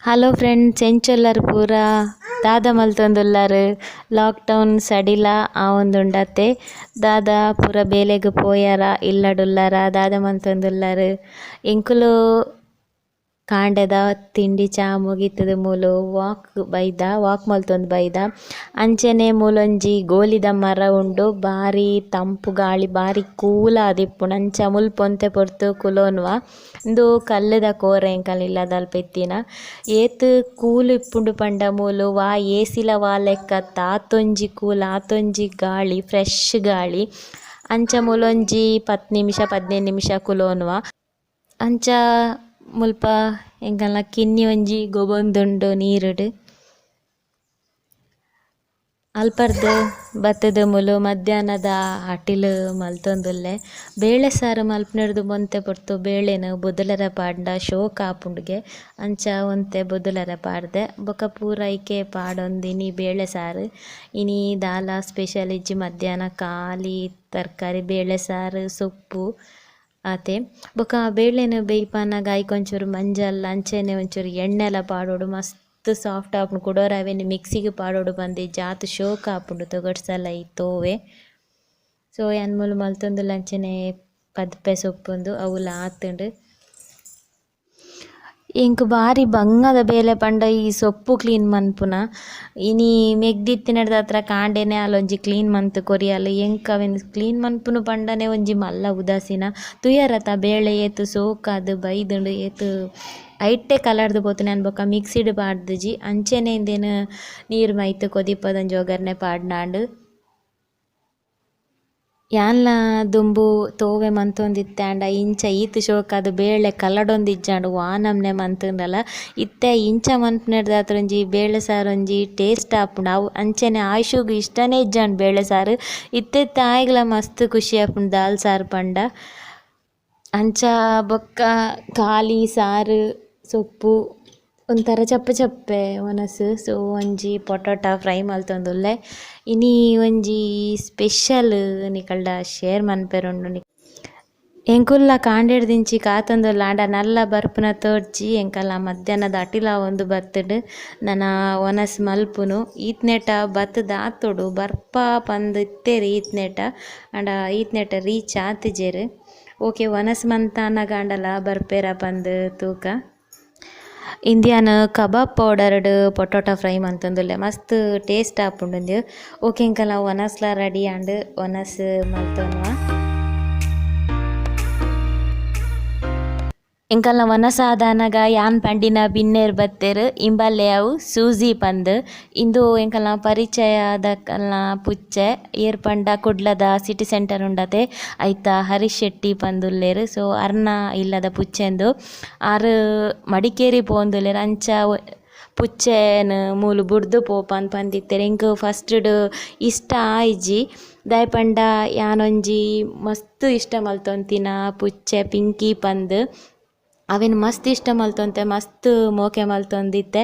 Hello friends, ಎಂಚೊಲ್ಲರ್ ಪೂರ ದಾದ ಮಲ್ತೊಂದುಲ್ಲರ್ lockdown ಸಡಿಲ ಆವೊಂದುಂಡತೆ ದಾದ ಪೂರ ಬೇಲೆಗ್ ಪೋಯರ ಇಲ್ಲಡುಲ್ಲರ ದಾದ ಮಲ್ತೊಂದುಲ್ಲರ್ ಎಂಕುಲು ಕಾಂಡೆದ ತಿಂಡಿ ಚಾ ಮುಗಿತುದು ಮೂಲು ವಾಕ್ ಬೈದ ವಾಕ್ ಮಲ್ತೊಂದು ಬೈದ. ಅಂಚನೆ ಮೂಲೊಂಜಿ ಗೋಲಿದ ಮರ ಉಂಡು, ಬಾರಿ ತಂಪು ಗಾಳಿ ಬಾರಿ ಕೂಲ್ ಆದಿಪ್ಪುಂಡು. ಅಂಚ ಮುಲ್ಪ ಒಂತೆ ಪೊರ್ತು ಕುಲೋನ್ವ. ಉಂದು ಕಲ್ಲುದ ಕೋರೆ ಎಂಕಲ್ನ ಇಲ್ಲದಲ್ಪ ಇತ್ತಿನ. ಏತ್ ಕೂಲ್ ಇಪ್ಪುಂಡು ಪಂಡ ಮೂಲು ವಾ ಏಸಿಲ ವಾ ಲೆಕ್ಕತ್ತ ಆತೊಂಜಿ ಕೂಲ್ ಆತೊಂಜಿ ಗಾಳಿ ಫ್ರೆಶ್ ಗಾಳಿ. ಅಂಚ ಮೂಲೊಂಜಿ 10 ನಿಮಿಷ 15 ನಿಮಿಷ ಕುಲೋನ್ವ. ಅಂಚ ಮುಲ್ಪ ಎಂಕಲ್ನ ಕಿನ್ನಿ ಒಂಜಿ ಗೊಬ್ಬೊಂದುಂಡು ನೀರುಡು. ಅಲ್ಪರ್ದ್ ಬತ್ತುದು ಮೂಲು ಮಧ್ಯಾಹ್ನದ ಅಟಿಲ್ ಮಲ್ತೊಂದುಲ್ಲೆ. ಬೇಳೆ ಸಾರು ಮಲ್ಪುನೆರ್ದ್ ಒಂತೆ ಪೊರ್ತು ಬೇಳೆನ್ ಬೊದುಲರೆ ಪಾಡ್ಂಡ ಶೋಕ್ ಆಪುಂಡುಗೆ. ಅಂಚ ಒಂತೆ ಬೊದುಲರೆ ಪಾಡ್ದೆ. ಬೊಕ ಪೂರ ಐಕೆ ಪಾಡೊಂದಿನಿ ಬೇಳೆ ಸಾರು. ಇನಿ ದಾಲ ಸ್ಪೆಷಲ್ ಇಜ್ಜಿ ಮಧ್ಯಾಹ್ನ ಖಾಲಿ ತರಕಾರಿ ಬೇಳೆ ಸಾರು ಸೊಪ್ಪು ಆತೆ. ಬೊಕ ಬೇಳೆನ್ ಬೇಯ್ಪಾನಗ ಐಕ್ ಒಂಚೂರು ಮಂಜಲ್ ಅಂಚನೆ ಒಂಚೂರು ಎಣ್ಣೆಲ ಪಾಡೊಡು ಮಸ್ತ್ ಸಾಫ್ಟ್ ಆಪುಂಡು. ಕುಡೊರ ಅವೆನ್ ಮಿಕ್ಸಿಗ್ ಪಾಡೊಡು ಪಂದ್ ಆತ್ ಶೋಕ್ ಆಪುಂಡು ತೊಗರ್ಸಲ ಈ ತೋವೆ. ಸೊ ಯಾನ್ ಮೂಲು ಮಲ್ತೊಂದುಲ್ಲ ಅಂಚನೆ ಪದ್ಪೆ ಸೊಪ್ಪುಂದು ಅವುಲ ಆತುಂಡು. ಎಂಕ್ ಬಾರಿ ಬಂಗದ ಬೇಲೆ ಪಂಡ ಈ ಸೊಪ್ಪು ಕ್ಲೀನ್ ಮನ್ಪುನ. ಇನಿ ಮೆಗ್ದಿತ್ತಿನಡ್ದಾತ್ರ ಕಾಂಡೆನೆ ಅಲೊಂಜಿ ಕ್ಲೀನ್ ಮಂತ್ ಕೊರಿಯಲ್. ಎಂಕ್ ಅವೆನ್ ಕ್ಲೀನ್ ಮನ್ಪುನು ಪಂಡನೆ ಒಂಜಿ ಮಲ್ಲ ಉದಾಸೀನ. ತುಯರತ ಬೇಳೆ ಏತ್ ಸೋಕಾದ್ ಬೈದುಂಡು ಏತ್ ಐಟ್ಟೆ ಕಲರ್ದ್ ಪೋತುಂಡು. ಯಾನ್ ಬೊಕ ಮಿಕ್ಸಿಡ್ ಪಾಡ್ದಿಜಿ. ಅಂಚನೆ ಇಂದೆನ್ ನೀರ್ ಮೈತ್ ಕೊದಿಪದೊಂಜಿ ಒಗ್ಗರ್ನೆ ಪಾಡ್ನಾಂಡ್. ಯಾನ್ಲ ದುಂಬು ತೋವೆ ಮಂತೊಂದಿತ್ತೆ ಆಂಡ ಇಂಚ ಈತ್ ಶೋಕಾದ್ ಬೇಳೆ ಕಲಡೊಂದಿಜ್ಜಾಂಡ್ ವಾ ನಮ್ನೆ ಮಂತುಂಡಲ. ಇತ್ತೆ ಇಂಚ ಮನ್ಪುನೆರ್ದಾತ್ರ ಒಂಜಿ ಬೇಳೆ ಸಾರು ಒಂಜಿ ಟೇಸ್ಟ್ ಆಪುಂಡು. ಅವು ಅಂಚನೆ ಆಯುಷುಗು ಇಷ್ಟನೇ ಇಜ್ಜಾಂಡ್ ಬೇಳೆ ಸಾರು. ಇತ್ತೆ ಇತ್ತೆ ಆಯೆಗ್ಲ ಮಸ್ತ್ ಖುಷಿ ಆಪುಂಡು ದಾಲ್ ಸಾರು ಪಂಡ. ಅಂಚ ಬೊಕ್ಕ ಖಾಲಿ ಸಾರು ಸೊಪ್ಪು ಒಂಥರ ಚಪ್ಪೆ ಚಪ್ಪೆ ವನಸ್. ಸೊ ಒಂಜಿ ಪೊಟೊಟ ಫ್ರೈ ಮಲ್ತೊಂದುಲ್ಲೆ. ಇನಿ ಒಂಜಿ ಸ್ಪೆಷಲ್ ನಿಕಲ್ಡ ಶೇರ್ ಮನ್ಪೆರುಂಡು. ಎಂಕುಲ್ಲ ಕಾಂಡೆಡ್ದಿಂಚಿ ಕಾತೊಂದುಲ್ಲ ಆಂಡ ನಲ್ಲ ಬರ್ಪುನ ತೋರ್ಜಿ. ಎಂಕಲ್ಲ ಮಧ್ಯಾಹ್ನದ ಅಟಿಲ ಒಂದು ಬತ್ತುಂಡು. ನನ ವನಸ್ ಮಲ್ಪುನು ಈತ್ನೇಟ ಬತ್ತುದು ಆತೊಡು ಬರ್ಪ ಪಂದ್ ಇತ್ತೆರ್ ಈತ್ನೇಟ ಆಂಡ ಈತ್ನೇಟ ರೀಚ್ ಆತಿಜೆರ್. ಓಕೆ ವನಸ್ ಮಂತಾನಗ ಆಂಡಲ ಬರ್ಪೆರ ಪಂದ್ ತೂಕ. ಇಂದ್ಯನ್ ಕಬಾಬ್ ಪೌಡರ್ಡ್ ಪೊಟೊಟೊ ಫ್ರೈ ಮಂತೊಂದುಲ್ಲೆ ಮಸ್ತ್ ಟೇಸ್ಟ್ ಆಪುಂಡು ಉಂದು. ಓಕೆ ಎಂಕಲ್ನ ವನಸ್ಲ ರೆಡಿ ಆಂಡ್ ವನಸ್ ಮಲ್ತೊನ್ವ. ಎಂಕಲ್ನ ವನಸ್ ಆದಾನಗ ಯಾನ್ ಪಂಡಿನ ಬಿನ್ನೆರ್ ಬತ್ತೆರ್. ಇಂಬಲ್ಲೆ ಅವು ಸೂಜಿ ಪಂದ್. ಇಂದು ಎಂಕಲ್ನ ಪರಿಚಯದಕಲ್ನ ಪುಚ್ಚೆ. ಏರ್ ಪಂಡ ಕುಡ್ಲದ ಸಿಟಿ ಸೆಂಟರ್ ಉಂಡತೆ ಐತ ಹರೀಶ್ ಶೆಟ್ಟಿ ಪಂದುಲ್ಲೆರ್. ಸೊ ಅರ್ನ ಇಲ್ಲದ ಪುಚ್ಚೆಂದು ಆರ್ ಮಡಿಕೇರಿ ಪೋವೊಂದುಲ್ಲೆರ್. ಅಂಚ ಪುಚ್ಚೆನ್ ಮೂಲು ಬುಡ್ದು ಪೋಪಂದ್ ಪಂದಿತ್ತೆರ್. ಎಂಕ್ ಫಸ್ಟ್ ಡ್ ಇಷ್ಟ ಆಯಿಜಿ. ದಾಯೆ ಪಂಡ ಯಾನೊಂಜಿ ಮಸ್ತ್ ಇಷ್ಟ ಮಲ್ತೊಂತಿನ ಪುಚ್ಚೆ ಪಿಂಕಿ ಪಂದ್. ಅವೆನ್ ಮಸ್ತ್ ಇಷ್ಟ ಮಲ್ತೊಂತೆ ಮಸ್ತ್ ಮೋಕೆ ಮಲ್ತೊಂದಿತ್ತೆ.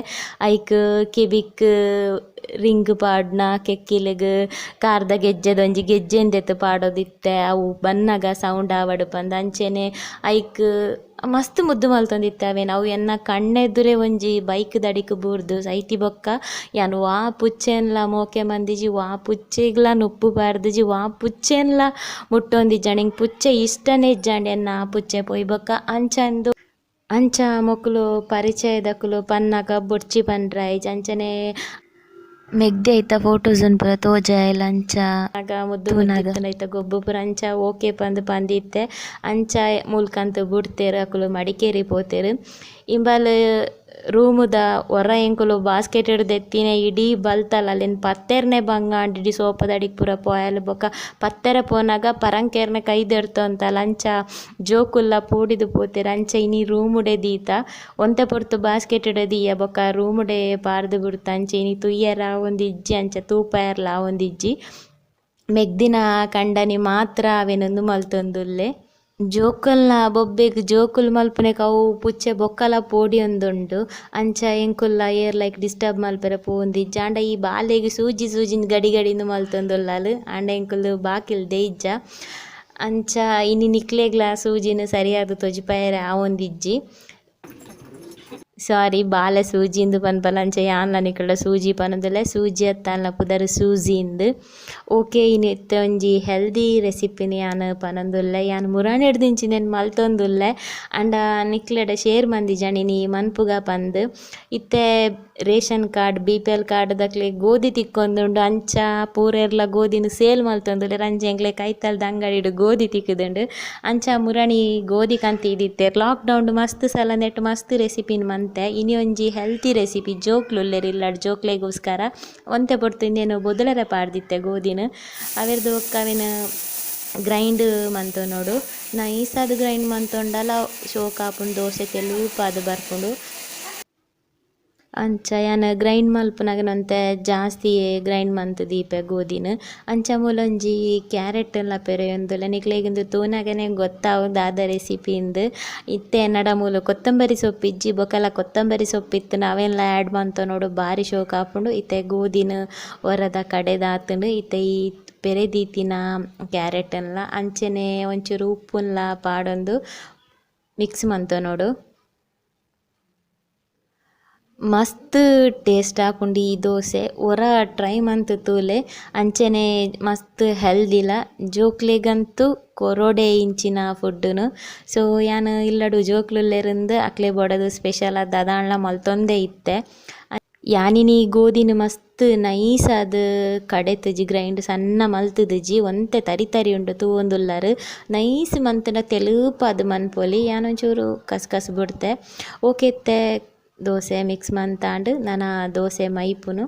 ಐಕ್ ಕೆಬಿಕ್ ರಿಂಗ್ ಪಾಡ್ನ ಕೆಕ್ಕಿಲ್ಗ್ ಕಾರ್ದ ಗೆಜ್ಜೆದೊಂಜಿ ಗೆಜ್ಜೆಂದೆತ್ ಪಾಡೊಂದಿತ್ತೆ. ಅವು ಬನ್ನಗ ಸೌಂಡ್ ಆವಡ್ ಪಂದ್. ಅಂಚನೆ ಐಕ್ ಮಸ್ತ್ ಮುದ್ದು ಮಲ್ತೊಂದಿತ್ತೆ ಅವೆನ್. ಅವು ಎನ್ನ ಕಣ್ಣೆದುರೆ ಒಂಜಿ ಬೈಕ್ ದಡಿಕ್ ಬೂರ್ದು ಸೈತಿ ಬೊಕ್ಕ ಯಾನ್ ವಾ ಪುಚ್ಚೆನ್ಲ ಮೋಕೆ ಮಂದಿಜಿ, ವಾ ಪುಚ್ಚೆಗ್ಲ ನುಪ್ಪು ಪಾಡ್ದಿಜಿ, ವಾ ಪುಚ್ಚೆನ್ಲ ಮುಟ್ಟೊಂದಿಜ್ಜಾಂಡ್. ಎಂಕ್ ಪುಚ್ಚೆ ಇಷ್ಟನೇ ಇಜ್ಜಾಂಡ್ ಎನ್ನ ಆ ಪುಚ್ಚೆ ಪೋಯಿ ಬೊಕ್ಕ. ಅಂಚಂದು ಅಂಚ ಮೊಕುಲು ಪರಿಚಯದಕುಲು ಪನ್ನಗ ಬೊಡ್ಚಿ ಪಂಡ್ರಾಯಿಜ್. ಅಂಚನೆ ಮೆಗ್ದಿ ಐತ ಫೋಟೋಸ್ ಪೂರ ತೋಜಾಯಲ್ ಅಂಚ ಮುದ್ದು ಮುದ್ದು ಐತ ಗೊಬ್ಬು ಪೂರ ಅಂಚ ಓಕೆ ಪಂದ್ ಪಂದಿತ್ತೆ. ಅಂಚ ಮುಲ್ಕಂತ ಬುಡ್ತೆರ್ ಅಕುಲು ಮಡಿಕೇರಿ ಪೋತೆರ್. ಇಂಬಲ್ ರೂಮುದ ಒರ ಎಂಕುಲು ಬಾಸ್ಕೆಟ್ ದೆತ್ತಿನ ಇಡೀ ಬಲ್ತಲ್ ಅಲೆನ್ ಪತ್ತೆರ್ನೆ ಬಂಗ ಆಂಡ್ ಇಡೀ ಸೋಪದಡಿಕ್ ಪೂರ ಪೋಯಲ್. ಬೊಕ ಪತ್ತೆರೆ ಪೋನಗ ಪರಂಕೆರ್ನ ಕೈ ದೆರ್ತೊಂತಲ್. ಅಂಚ ಜೋಕುಲ್ಲ ಪೋಡಿದ್ ಪೋತೆರ್. ಅಂಚ ಇನಿ ರೂಮುಡೆ ದೀತ ಒಂತೆ ಪೊರ್ತು ಬಾಸ್ಕೆಟ್ ದೀಯ ಬೊಕ ರೂಮುಡೆ ಪಾರ್ದ್ ಬುಡ್ತ. ಅಂಚ ಇನಿ ತೂಯೆರ ಆವೊಂದಿಜ್ಜಿ ಅಂಚ ತೂಪಾಯೆರ್ಲ ಆವೊಂದಿಜ್ಜಿ. ಮೆಗ್ದಿನ ಕಂಡನಿ ಮಾತ್ರ ಅವೆನ್ ಉಂದು ಮಲ್ತೊಂದುಲ್ಲೆ. ಜೋಕುಲ್ನ ಬೊಬ್ಬೆಗ್ ಜೋಕುಲು ಮಲ್ಪುನೆಕ್ ಅವು ಪುಚ್ಚೆ ಬೊಕ್ಕಲ ಪೋಡಿಯೊಂದುಂಡು. ಅಂಚ ಎಂಕುಲ್ಲ ಏರ್ ಲೈಕ್ ಡಿಸ್ಟರ್ಬ್ ಮಲ್ಪೆರೆ ಪೋವೊಂದಿಜ್ಜಿ. ಆಂಡ ಈ ಬಾಲೆಗ್ ಸೂಜಿ ಸೂಜಿಂದ್ ಗಡಿ ಗಡಿಂದ್ ಮಲ್ತೊಂದುಲ್ಲಲ್. ಆಂಡ ಎಂಕುಲು ಬಾಕಿಲ್ ದೇಯಿಜ್ಜ. ಅಂಚ ಇನಿ ನಿಕ್ಲೆಗ್ಲ ಸೂಜಿನ್ ಸರಿಯಾದ್ ತೊಜಿಪಾಯೆರೆ ಆವೊಂದಿಜ್ಜಿ. ಸಾರಿ ಬಾಲೆ ಸೂಜಿಂದು ಪನ್ಪಲ ಅಂಚ ಯಾನ್ಲ ನಿಕಲ್ಡ ಸೂಜಿ ಪನೊಂದುಲ್ಲೆ ಸೂಜಿ ಅತ್ತ ಪುದರ್ ಸೂಜಿಂದು. ಓಕೆ ಇನಿ ಇತ್ತೆ ಒಂಜಿ ಹೆಲ್ದಿ ರೆಸಿಪಿನ್ ಯಾನ್ ಪನೊಂದುಲ್ಲೆ ಯಾನ್ ಮುರಾನಿಡ್ದಿಂಚಿನೆನ್ ಮಲ್ತೊಂದುಲ್ಲೆ ಆಂಡ ನಿಕ್ಲೆಡ ಶೇರ್ ಮಂದಿಜಾಂಡ್ ಇನಿ ಮನ್ಪುಗ ಪಂದ್. ಇತ್ತೆ ration card BPL card ದಕ್ಲೆಗ್ ಗೋಧಿ ತಿಕ್ಕೊಂದುಂಡು ಅಂಚ ಪೂರೆರ್ಲ ಗೋಧಿನ್ ಸೇಲ್ ಮಲ್ತೊಂದುಲ್ಲೆರ್ ಅಂಚ ಎಂಕ್ಲೆ ಕೈತಲ್ದ ಅಂಗಡಿಡ್ ಗೋಧಿ ತಿಕ್ಕುದುಂಡು. ಅಂಚ ಮುರಾನಿ ಗೋಧಿ ಕಂತಿದಿತ್ತೆರ್ ಲಾಕ್ಡೌನ್ ಮಸ್ತ್ ಸಲ ನೆಟ್ ಮಸ್ತ್ ರೆಸಿಪಿನ್ ಮಂತೆ ಇನಿ ಒಂಜಿ ಹೆಲ್ತಿ ರೆಸಿಪಿ ಜೋಕ್ಲು ಉಲ್ಲೆರ್ ಇಲ್ಲಡ್ ಜೋಕ್ಲೆಗೋಸ್ಕರ ಒಂತೆ ಪೊರ್ತು ಇಂದೆನ್ ಬೊದಲರೆ ಪಾಡ್ದಿತ್ತೆ ಗೋಧಿನ್ ಅವೆರ್ದ್ ಬೊಕ್ಕ ಅವೆನ್ ಗ್ರೈಂಡ್ ಮಂತೊನೊಡು ನೈಸಾದ್ ಗ್ರೈಂಡ್ ಮಂತೊಂಡಲ ಶೋಕ್ ಆಪುಂಡು ದೋಸೆ ತೆಲುಪಾದ್ ಬರ್ಪುಂಡು. ಅಂಚ ಯಾನ್ ಗ್ರೈಂಡ್ ಮಲ್ಪುನಗ ಒಂತೆ ಜಾಸ್ತಿ ಗ್ರೈಂಡ್ ಮಂತ್ ದೀಪೆ ಗೋಧಿನ್. ಅಂಚ ಮೂಲೊಂಜಿ ಕ್ಯಾರೆಟ್ ಲ ಪೆರೆಯೊಂದುಲ್ಲೆ ನಿಕ್ಲೆಗ್ ಇಂದು ತೂನಗನೆ ಗೊತ್ತಾವು ದಾದ ರೆಸಿಪಿ ಇಂದ್. ಇತ್ತೆ ಎನ್ನಡ ಮೂಲು ಕೊತ್ತಂಬರಿ ಸೊಪ್ಪು ಇಜ್ಜಿ ಬೊಕಲ ಕೊತ್ತಂಬರಿ ಸೊಪ್ಪು ಇತ್ತ್ಂಡ ಅವೆನ್ಲ ಆ್ಯಡ್ ಮಂತೊನೊಡು ಬಾರಿ ಶೋಕ್ ಆಪುಂಡು. ಇತ್ತೆ ಗೋಧಿನ್ ಒರದ ಕಡೆದಾತುಂಡು ಇತ್ತೆ ಈ ಪೆರೆದೀತಿನ ಕ್ಯಾರೆಟ್ ನ್ಲ ಅಂಚನೆ ಒಂಚೂರು ಉಪ್ಪುನ್ಲ ಪಾಡೊಂದು ಮಿಕ್ಸ್ ಮಂತೊನೊಡು. ಮಸ್ತ್ ಟೇಸ್ಟ್ ಆಪುಂಡು ಈ ದೋಸೆ ಒರ ಟ್ರೈ ಮಂತ್ ತೂಲೆ ಅಂಚನೆ ಮಸ್ತ್ ಹೆಲ್ದಿಲ ಜೋಕ್ಲೆಗಂತೂ ಕೊರೊಡೆ ಇಂಚಿನ ಫುಡ್ಡುನು. ಸೊ ಯಾನ್ ಇಲ್ಲಡ್ ಜೋಕ್ಲುಲ್ಲೆರಿಂದ್ ಅಕ್ಲೆ ಬೋಡಾದ್ ಸ್ಪೆಷಲ್ ಆದ್ ದಾದಾಂಡ್ಲ ಮಲ್ತೊಂದೇ ಇತ್ತೆ. ಯಾನಿನಿ ಗೋಧಿನ್ ಮಸ್ತ್ ನೈಸಾದ್ ಕಡೆತುಜಿ ಗ್ರೈಂಡ್ ಸಣ್ಣ ಮಲ್ತುದುಜಿ ಒಂತೆ ತರಿ ತರಿ ಉಂಡು ತೂವೊಂದುಲ್ಲರ್ ನೈಸ್ ಮಂತ್ಂಡ ತೆಲುಪಾದ್ ಮನ್ಪೊಲಿ ಯಾನ್ ಒಂಚೂರು ಕಸ್ ಕಸ್ ಬುಡ್ತೆ. ಓಕೆ ಇತ್ತೆ ದೋಸೆ ಮಿಕ್ಸ್ ಮಂತಾಂಡ್ ನನ ದೋಸೆ ಮೈಪುನು.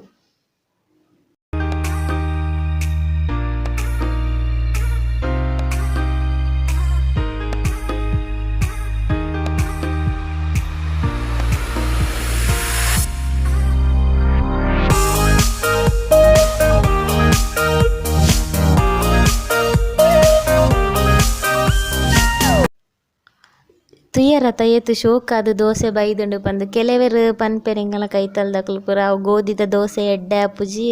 ತೂಯರತ ಏತ್ ಶೋಕಾದ್ ದೋಸೆ ಬೈದುಂಡು ಪಂದ್ ಕೆಲವೆರ್ ಪನ್ಪೆರ್ ಎಂಕಲ್ನ ಕೈತಲ್ದಕುಲು ಪೂರ ಅವು ಗೋಧಿದ ದೋಸೆ ಎಡ್ಡೆ ಆಪುಜಿ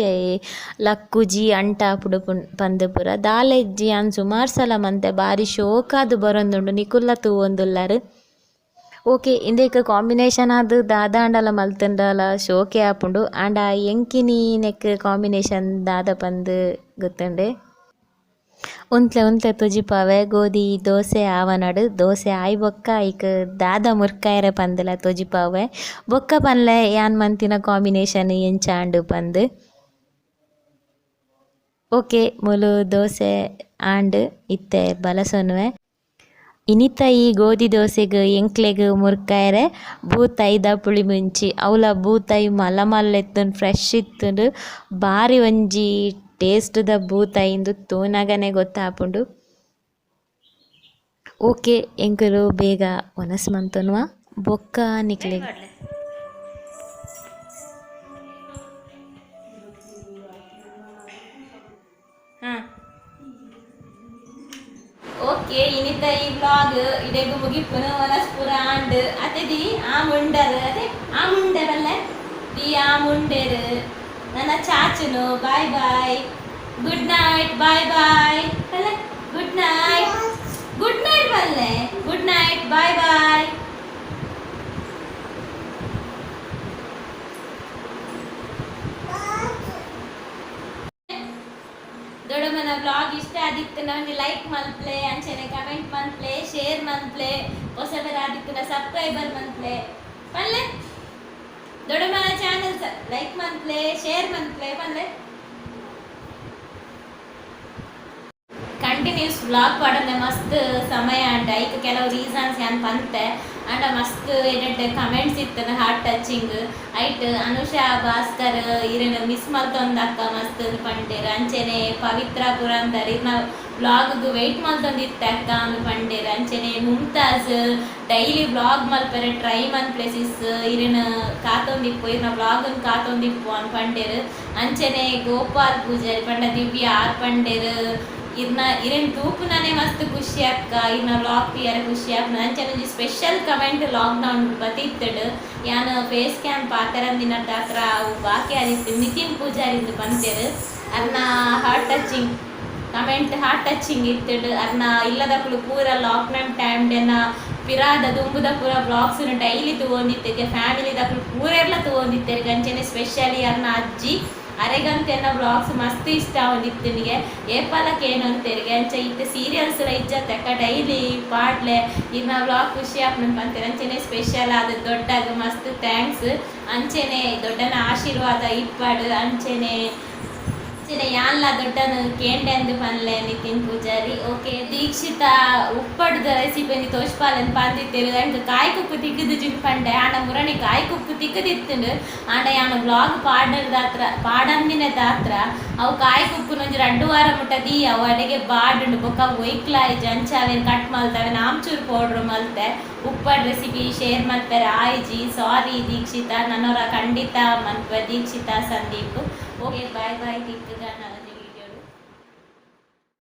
ಲಕ್ಕುಜಿ ಅಂಟಾಪುಂಡು ಪಂದ್ ಪೂರ ದಾಲ ಇಜ್ಜಿ ಯಾನ್ ಸುಮಾರ್ ಸಲ ಮಂತೆ ಬಾರಿ ಶೋಕಾದ್ ಬರೊಂದುಂಡು ನಿಕುಲ್ಲ ತೂವೊಂದುಲ್ಲರ್. ಓಕೆ ಇಂದೆಕ್ ಕಾಂಬಿನೇಷನ್ ಆದ್ ದಾದಾಂಡಲ ಮಲ್ತುಂಡಲ ಶೋಕೆ ಆಪುಂಡು ಆಂಡ ಎಂಕಿನಿ ನೆಕ್ ಕಾಂಬಿನೇಷನ್ ದಾದ ಪಂದ್ ಗೊತ್ತುಂಡೆ. ಉಂತ್ಲೆ ಉಂತ್ಲೆ ತೊಜಿಪಾವೆ ಗೋಧಿ ದೋಸೆ ಆವನಡ್ ದೋಸೆ ಆಯಿ ಬೊಕ್ಕ ಐಕ್ ದಾದ ಮುರ್ಕಾಯೆರೆ ಪಂದ್ಲ ತೊಜಿಪಾವೆ ಬೊಕ್ಕ ಪನ್ಲೆ ಯಾನ್ ಮಂತಿನ ಕಾಂಬಿನೇಷನ್ ಎಂಚ ಆಂಡ್ ಪಂದ್. ಓಕೆ ಮೂಲು ದೋಸೆ ಆಂಡ್ ಇತ್ತೆ ಬಲಸೊನುವೆ. ಇನಿತ ಈ ಗೋಧಿ ದೋಸೆಗ್ ಎಂಕ್ಲೆಗ್ ಮುರ್ಕಾಯೆರೆ ಬೂತಾಯಿದ ಪುಳಿ ಮುಂಚಿ ಅವ್ಲ ಬೂತಾಯಿ ಮಲ್ಲ ಮಲ್ಲ ಇತ್ತುಂಡು ಫ್ರೆಶ್ ಇತ್ತುಂಡು ಬಾರಿ ಒಂಜಿ ಟೇಸ್ಟ್ ದ ಬೂತಾಯಿ ಇಂದು ತೂನಗನೆ ಗೊತ್ತಾಪುಂಡು. ಓಕೆ ಎಂಕುಲು ಬೇಗ ವನಸ್ ಮಂತೊನುವ ಬೊಕ್ಕ ನಿಕ್ಲೆಗ್. ಓಕೆ ಇನಿತ ಈ ವ್ಲಾಗ್ ಇಡೆಗ್ ಮುಗಿಪುನು ವನಸ್ ಪೂರ ಆಂಡ್ ಅತೆದಿ ಆ ಮುಂಡರ್ ಅತೆ ಆ ಮುಂಡರಲ್ಲ ದಿ ಆ ಮುಂಡೆರ್ ನನ್ನ ಚಾಚುನು bye bye good night bye bye ಅಲ್ಲ ಗುಡ್ ನೈಟ್ ಗುಡ್ ನೈಟ್ ಬಲ್ಲೆ ಗುಡ್ ನೈಟ್ ಬಾಯ್ ಬಾಯ್. ದೊಡ್ಡಮ್ಮನ ವ್ಲಾಗ್ ಇಷ್ಟ ಆದಿತ್ತುಂಡ ಒಂಜಿ ಲೈಕ್ ಮಲ್ಪ್ಲೆ ಅಂಚನೆ ಕಮೆಂಟ್ ಮಲ್ಪ್ಲೆ ಶೇರ್ ಮಲ್ಪ್ಲೆ ಹೊಸಬರ ಆದಿತ್ತುಂಡ ಸಬ್ಸ್ಕ್ರೈಬರ್ ಮಲ್ಪ್ಲೆ ಪನ್ಲೆ ದೊಡ್ಡಮ್ಮನ ಚಾನಲ್ ಲೈಕ್ ಮಲ್ಪ್ಲೆ ಶೇರ್ ಮಲ್ಪ್ಲೆ ಪನ್ಲೆ. ಕಂಟಿನ್ಯೂಸ್ ವ್ಲಾಗ್ ಪಾಡಂದೆ ಮಸ್ತ್ ಸಮಯ ಆಂಡ ಐಕ್ ಕೆಲವು ರೀಸನ್ಸ್ ಯಾನ್ ಪಂತೆ ಆಂಡ ಮಸ್ತ್ ಎಡ್ಡೆ ಕಮೆಂಟ್ಸ್ ಇತ್ತನ ಹಾರ್ಟ್ ಟಚಿಂಗ್ ಐಟ್ ಅನುಷಾ ಭಾಸ್ಕರ್ ಇರೆನ್ ಮಿಸ್ ಮಲ್ತೊಂದಕ್ಕ ಮಸ್ತ್ ಪಂಡೆರ್ ಅಂಚನೆ ಪವಿತ್ರ ಪುರಂದರ್ ಇರ್ನ ವ್ಲಾಗ್ ವೆಯ್ಟ್ ಮಲ್ತೊಂದಿತ್ತೆ ಅಕ್ಕ ಅಂದ್ ಪಂಡೆರ್ ಅಂಚನೆ ಮುಮ್ತಾಜ್ ಡೈಲಿ ವ್ಲಾಗ್ ಮಲ್ಪೆರೆ ಟ್ರೈ ಮನ್ಪ್ಲೆ ಸಿಸ್ ಇರೆನ್ ಕಾತೊಂದಿಪ್ಪು ಇರ್ನ ವ್ಲಾಗ್ ನ್ ಕಾತೊಂದಿಪ್ಪು ಅಂದ್ ಪಂಡೆರ್ ಅಂಚನೆ ಗೋಪಾಲ್ ಪೂಜಾರಿ ಪಂಡ ದಿವ್ಯ ಆರ್ ಪಂಡೆರ್ ಇರ್ನ ಇರೆನ್ ತೂಪುನನೆ ಮಸ್ತ್ ಖುಷಿ ಅಕ್ಕ ಇರ್ನ ವ್ಲಾಗ್ ತೂಯರೆ ಖುಷಿ ಆಪುಂಡು ಅಂಚನೆ ಒಂಜಿ ಸ್ಪೆಷಲ್ ಕಮೆಂಟ್ ಲಾಕ್ ಡೌನ್ ಬತ್ತಿತ್ತುಂಡು ಯಾನ್ ಫೇಸ್ ಕ್ಯಾಮ್ ಪಾತೆರಂದಿನಟ್ ಅತ್ರ ಅವು ಬಾಕಿ ಆದಿತ್ತು ನಿತಿನ್ ಪೂಜಾರಿ ಇಂದ್ ಪಂತೆರ್ ಅರ್ನ heart touching comment heart touching ಇತ್ತುಂಡು ಅರ್ನ ಇಲ್ಲದಕುಲು ಪೂರ ಲಾಕ್ ಡೌನ್ ಟೈಮ್ ಡ್ ಎನ್ನ ಪಿರಾದ ದುಂಬುದ ಪೂರ ವ್ಲಾಗ್ಸ್ ಡೈಲಿ ತೂವೊಂದಿತ್ತೆಗೆ ಫ್ಯಾಮಿಲಿ ದಕುಲು ಪೂರೆರ್ಲ ತೂವೊಂದಿತ್ತೆರ್. ಅಂಚೆನೆ ಸ್ಪೆಷಲಿ ಅರ್ನ ಅಜ್ಜಿ ಅರೆಗಂತ ಎನ್ನ ವ್ಲಾಗ್ಸ್ ಮಸ್ತ್ ಇಷ್ಟ ಆವೊಂದಿತ್ತಿನಿಗೆ, ಏಪಲ ಕೇನೊಂತೆರಿಗೆ. ಅಂಚ ಇತ್ತೆ ಸೀರಿಯಲ್ಸ್ ಲ ಇಜ್ಜತ್ತಕ್ಕ, ಡೈಲಿ ಪಾಡ್ಲೆ, ಇರ್ನ ವ್ಲಾಗ್ ಖುಷಿ ಆಪುಂಡು ಪಂತೆರ್. ಅಂಚೆನೆ ಸ್ಪೆಷಲ್ ಆದ್ ದೊಡ್ಡಗ್ ಮಸ್ತ್ thanks. ಅಂಚೆನೆ ದೊಡ್ಡನ ಆಶೀರ್ವಾದ ಇಪ್ಪಡ್. ಅಂಚೆನೆ ಅಂಚೆನೆ ಯಾನ್ಲ ದೊಡ್ಡನ ಕೇಂಡೆಂದು ಪನ್ಲೆ. ನಿತಿನ್ ಪೂಜಾರಿ. ಓಕೆ, ದೀಕ್ಷಿತಾ ಉಪ್ಪಡ್ದ ರೆಸಿಪಿ ತೋಜ್ಪಾಲನ್ ಪಂದಿತ್ತೆರ್. ಅಂಕ ಕಾಯಿ ಕುಕ್ಕು ತಿಕ್ಕುದಿಜಿನ್ ಪಂಡೆ. ಆಂಡ ಮುರಣಿ ಕಾಯಿ ಕುಕ್ಕು ತಿಕ್ಕುದಿತ್ತುಂಡು. ಆಂಡ ಯಾನ್ ವ್ಲಾಗ್ ಪಾಡದಾತ್ರ, ಪಾಡಂದಿನ ದಾತ್ರ ಅವು ಕಾಯಿ ಕುಕ್ಕುನ ಒಂಜಿ 2 ವಾರ ಮುಟ್ಟ ದಿ ಅವು ಅಡೆಗೆ ಬಾಡುಂಡು. ಬೊಕ್ಕ ಒಯ್ಕ್ಲಾಯಿಜಿ. ಅಂಚ ಅವೇನ್ ಕಟ್ ಮಲ್ತೆ, ಅವೇನ್ ಆಮ್ಚೂರ್ ಪೌಡ್ರ್ ಮಲ್ತೆ. ಉಪ್ಪಡ್ ರೆಸಿಪಿ ಶೇರ್ ಮಲ್ಪೆರೆ ಆಯ್ಜಿ, ಸಾರಿ ದೀಕ್ಷಿತಾ. ನನೊರ ಖಂಡಿತ ಮನ್ಪುವೆ. Dikshita, Sandeep. Okay, bye bye. ತಿಕ್ಕುಗ.